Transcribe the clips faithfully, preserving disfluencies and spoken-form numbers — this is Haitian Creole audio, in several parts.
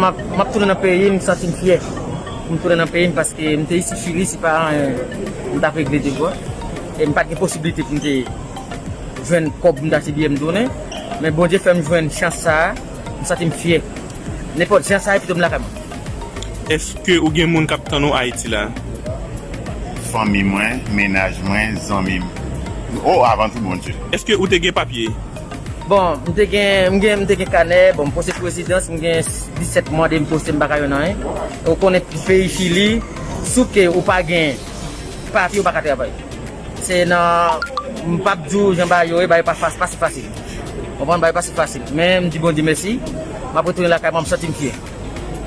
M ap, m ap tounen nan peyi m, m santi m fyè pou m tounen nan peyi m, paske m te isi Chili, si pa anyen, m t ap regle devwa. E m pa t gen posiblite pou m te jwenn kòb pou m t achte biyè m tounen. Men Bondye fè m jwenn chans sa a, m santi m fyè. Nenpòt jan sa ye, pito m lakay mwen. Èske ou gen moun k ap tann ou Ayiti la? Fanmi mwen, mennaj mwen, zanmi m. O, avan tou, Bondye. Èske ou te gen papye? Bon, m te gen, m gen, m te gen kanè, bon, m posede rezidans, m gen disèt mwa depi m posede, m pa ka jwenn anyen. Ou konnen peyi Chili, si w ke ou pa gen papye, ou pa ka travay. Se nan, m p ap di w jan bagay yo ye, bagay yo pa fas-, pa si fasil. Konprann, bagay yo pa si fasil. Men m di Bondye mèsi, m ap retounen lakay mwen, m santi m fyè.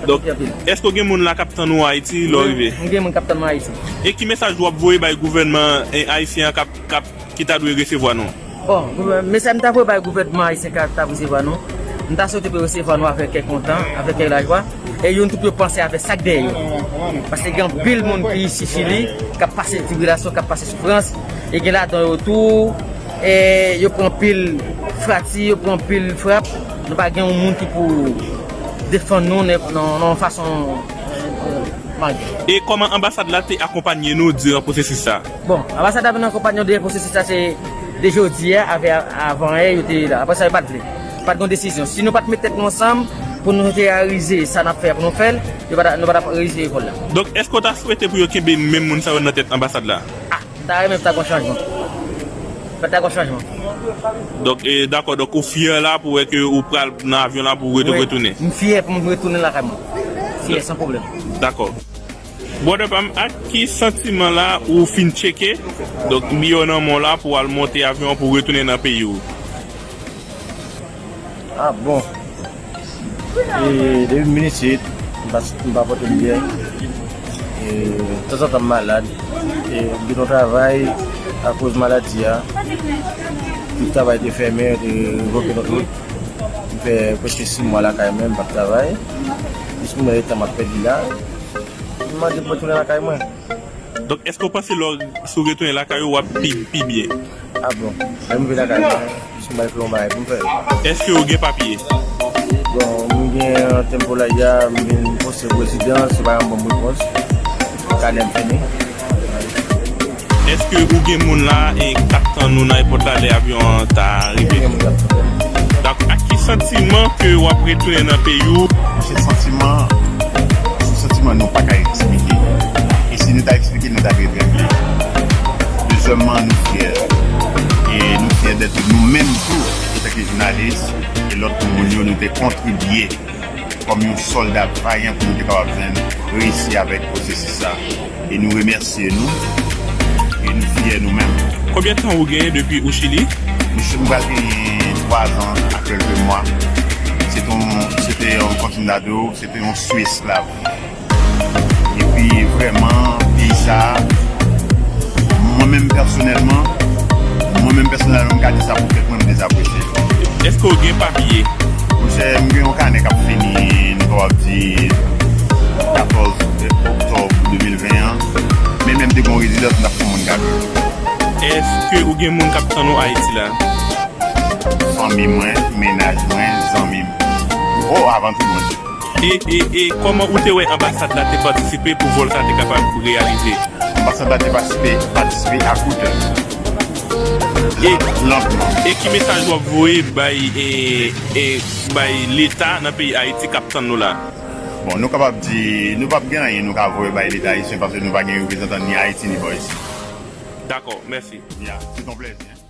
Donk, èske w gen moun la k ap tann ou Ayiti lè w rive? M gen moun k ap tann mwen Ayiti. E ki mesaj w ap voye bay gouvènman, e, ayisyen an k ap, k ap, ki ta dwe resevwa nou? Bon, gouvè-, mesaj m ta voye bay gouvènman ayisyen k ap, t ap resevwa nou, m ta swete pou yo resevwa nou avèk kè kontan, avèk kè lajwa. E youn tou pou yo panse avèk sa k dèyè yo. Paske gen anpil moun ki isi Chili, k ap pase tribilasyon, k ap pase soufrans. E gen ladan yo tou, e yo pran anpil frati, yo pran anpil frap. Nou pa gen yon moun ki pou defann nou nan, nan, nan yon fason, e, malgre. E kòman anbasad la te akonpanye nou diran pwosesis sa? Bon, anbasad la vin akonpanye nou diran pwosesis sa, se de jodi a, avè, avan yè, yo te la. Apre sa, yo pa t vle. Pa t gen desizyon. Si nou pa t met tèt nou ansanm pou nou te reyalize sa n ap fè a pou nou fè l, yo pa ta, nou pa t ap reyalize lekòl la. Donk, èske w ta swete pou yo kenbe menm moun sa yo nan tèt anbasad la? Ah, m ta renmen pou ta gen chanjman. Fòk ta gen chanjman. Donk, e, dakò, donk ou fyè la pou wè ke ou pral nan avyon la pou w ret-, retounen? Wi, m fyè pou m retounen lakay mwen. Fyè, san pwoblèm. Dakò. Brother pa m, ak ki santiman la ou fin tcheke, donk, biyè w nan men w la pou w al monte avyon pou w retounen nan peyi w? Ah, bon. E depi m vin isit, m pa, m pa pote biyè. E tanzantan m malad. E m gen yon travay akoz maladi a. Tout travay te fèmen, yo te revoke nou tout. M fè prèske sis mwa lakay mwen, m p ap travay. Jis mwen letan m ap pèdi la. M mande pou m retounen lakay mwen. Donk, èske w panse lè w, si w retounen lakay ou, w ap pi, pi byen? Ah bon, lè m rive lakay mwen, jis m bay fè yon bagay pou m fè. Èske w gen papye? Bon, m gen temporary a, m vin poste rezidans, yo pa janm ban m repons. Kanè m fini. Èske ou gen moun la, e, k ap tann ou nan èpòt la lè avyon an ta rive? Gen moun k ap tann. Dakò. Ak ki santiman ke w ap retounen nan peyi w? Se santiman, se santiman nou pa ka eksplike. E si nou ta eksplike, nou ta dwe tremble. Dezyèmman, nou fyè. E nou fyè dèt nou menm tou, antanke jounalis, e lòt moun yo, nou te kontribye kòm yon sòlda vayan pou nou te kapab jwenn reyisi avèk pwosesis sa. E nou remèsye nou, e nou fyè nou menm. Konbyen tan ou genyen depi ou Chili? Mesye, m pral genyen twa zan a kèlke mwa. Se te yon, se te yon, kòm si m ta di w, se te yon swi esklav. Epi vrèman, peyi sa, mwen menm pèsonèlman, mwen menm pèsonèlman, m ka di sa pou tèt mwen, m dezapresye. Èske w gen papye? Monchè, m gen yon kanè k ap fini, nou kapab di, katòz oktòb de mil ven an. Men menm te gen yon rezidans, m t ap fè yon moun gade. Èske ou gen moun k ap tann ou Ayiti la? Fanmi mwen, mennaj mwen, zanmi m. O, avan tou, Bondye. E, e, e kòman ou te wè anbasad la te patisipe pou vòl sa te kapab reyalize? Anbasad la te patisipe, patisipe a kout. E, lantman. E ki mesaj w ap voye bay, e, e, bay Leta nan peyi Ayiti k ap tann nou la? Bon, nou kapab di, nou p ap gen anyen nou ka voye bay Leta ayisyen paske nou pa gen reprezantan ni Ayiti ni bò isi. Dakò, mèsi. Ya, se yon plèzi.